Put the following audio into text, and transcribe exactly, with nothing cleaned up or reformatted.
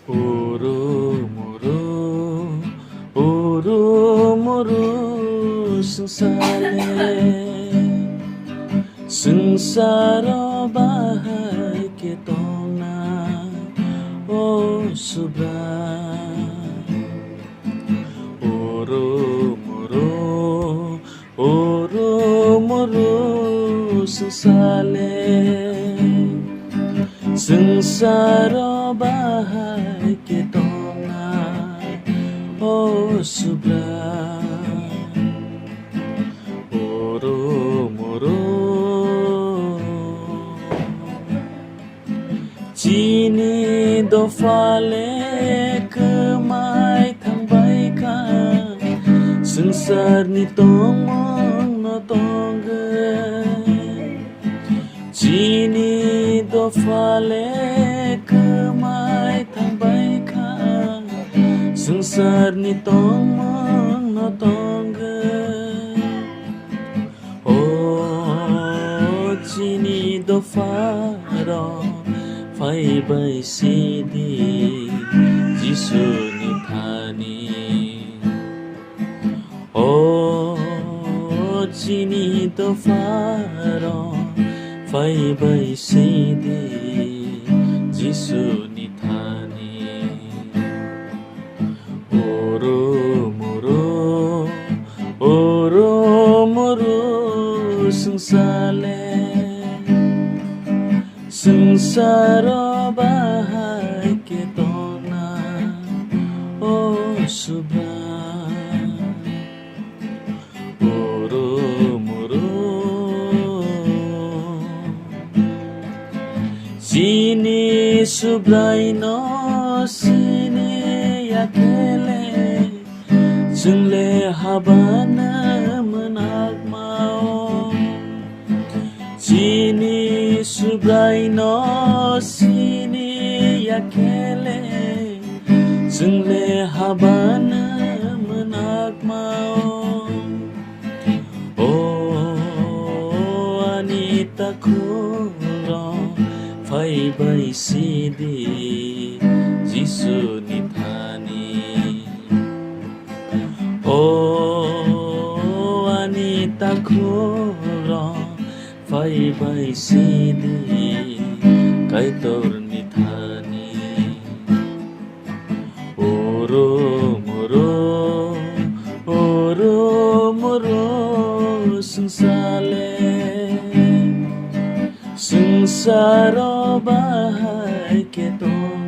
Uru muru, uru muru swngsale, swngsaro bahai khe tongna, o Subrai. Uru muru, uru muru swngsale, swngsaro bahai khe tongna, o Subrai. Uru muru. Chini dophale kwmai thangbai kha, swngsarni tongmungno tongwi. Chini dophale kwmai thangbai kha, swngsarni tongmungno tongwi. O chini dopharo phaibai sidi Jisuni thani. O chini dopharo phaibai sidi Jisuni thani. Uru muru, uru muru swngsale, swngsaro bahai khe tongna, o Subrai. Uru muru. Chini Subraino sini yakhe le, chwngle habana mwnakmao. Chini Subraino sini yakhe le, chwngle habana mwnakmao. O ani takhukno phaibai sidi Jisuni thani. O ani takhukno phaibai sidi Kaitorni thani. Uru muru, uru muru swngsale, swngsaro bahai khe tong